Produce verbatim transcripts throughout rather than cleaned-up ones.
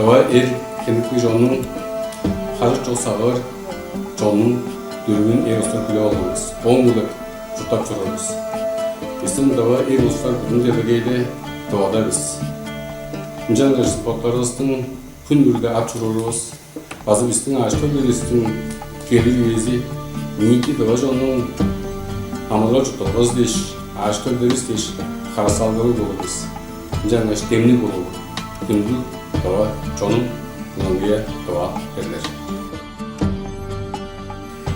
Эр хемиктиг чоннуң, хажык чок сагыыр чоннуң дүрүмүн эр улустар хүлээп алган бис. Ооң-биле чурттап чоруур бис. Бистиң тыва эр улустар бүдүн делегейде Тывада бис. Ынчангаш боттарывыстың хүн бүрүде ап чоруурувус база бистиң ажы-төлүвүстүң келир үези, ниити тыва чоннуң амыдырал-чуртталгазы дээш, ажы-төлдеривис дээш харыысалгалыг болур бис. Ынчангаш демниг болуңар, хүндүлүг тыва чонум, ынаңгыя тыва эрлер.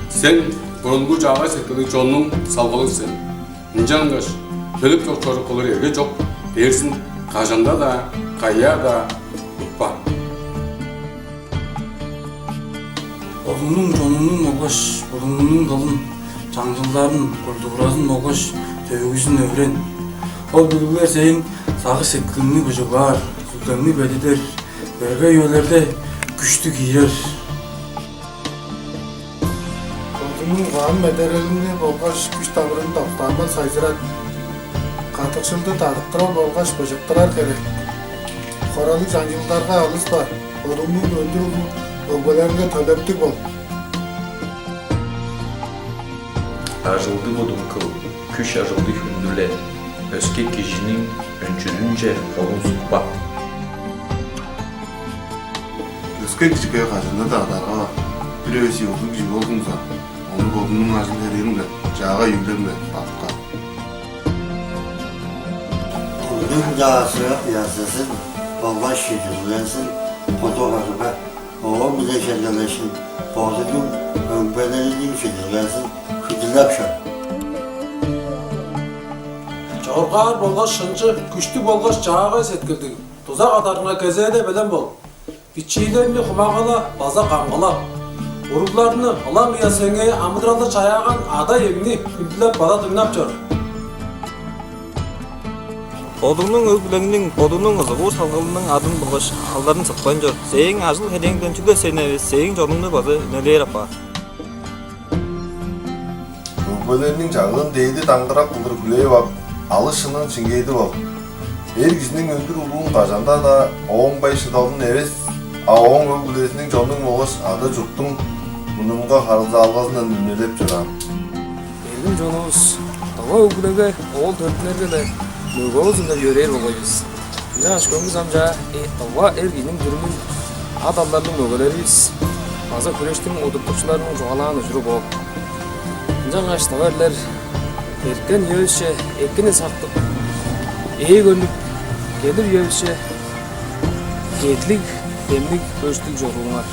Сен бурунгу чаагай сеткилдиг чоннуң салгалы сен. Ынчангаш төлеп чок чорук кылыр эрге чок дээрзин кажан-даа, каяа-даа утпа. Бодуңнуң чонуңнуң болгаш будуңнуң дылын, чаңчылдарын, культуразын болгаш төөгүзүн өөрен. Ол билиглер сээң сагыш-сеткилиңни быжыглаар, сүлдеңни бедидер, берге үелерде күштү киирер. Бодуңнуң угаан-медерелиңни болгаш күш-дамырыңны доктаанман сайзырат. Кадыкшылды дарыктырар болгаш быжыктырар херек. Хоралыг чаңчылдарга алыспа, бодуңнуң өндүр улуг өгбелериңге төлептиг бол. Ажылды будуң кыл, күш-ажылды хүндүле, өске кижиниң өнчүзүнче холуң сукпа. Өске кижиге кажан-даа адарга, бир эвес ёзулуг кижи болзуңза, ону бодуңнуң ажыл-херээң-биле, чаагай үүлең-биле бадытка. Кымның-даа сы-, язызын болгаш чүдүлгезин куду кырынга, ооң-биле чергелешкин бодунуң өгбелериниң чүдүлгезин хүндүлеп чор. Чоргаар болгаш шынчы, күштүг болгаш чаагай сеткилдиг, дуза кадарынга кезээде белен бол. Бичиилерни хумагала база камгала. Уругларны, ылаңгыя сеңээ амыдыралды чаяаган ада-иеңни хүндүлеп база дыңнап чор. Бодуңнуң өг-бүлеңниң, бодуңнуң ызыгуур салгалыңның адын болгаш алдарын сыкпайн чор. Сээң ажыл-херээңден чүгле сени эвес, сээң чонуңну база үнелээр апаар. Өгбелериниң чагыын дээди даңгырак кылдыр хүлээп ап, алыс шынын шиңгээдип ал. Эр кижиниң өндүр улуун кажан-даа ооң бай-шыдалын эвес, а ооң өг-бүлезиниң, чоннуң болгаш ада-чурттуң мурнунга харыысалгазындан үнелеп чораан. Эргим чонувус, тыва өг-бүлеге оол төрүттүнерге-ле мөге болзун деп йөрээр болгай бис. Ынчангаш көңгүс ам чаа, э, тыва эр кижиниң дүрүмүн ат-алдарлыг мөгелеривис база хүрештиң удуртукчуларының чугаалаан ужуру бо. Ынчангаш, тыва эрлер, эрткен үевисче экини сактып, ээ көрнүп, келир үевисче эдлиг, демниг, көстүг чорууңар.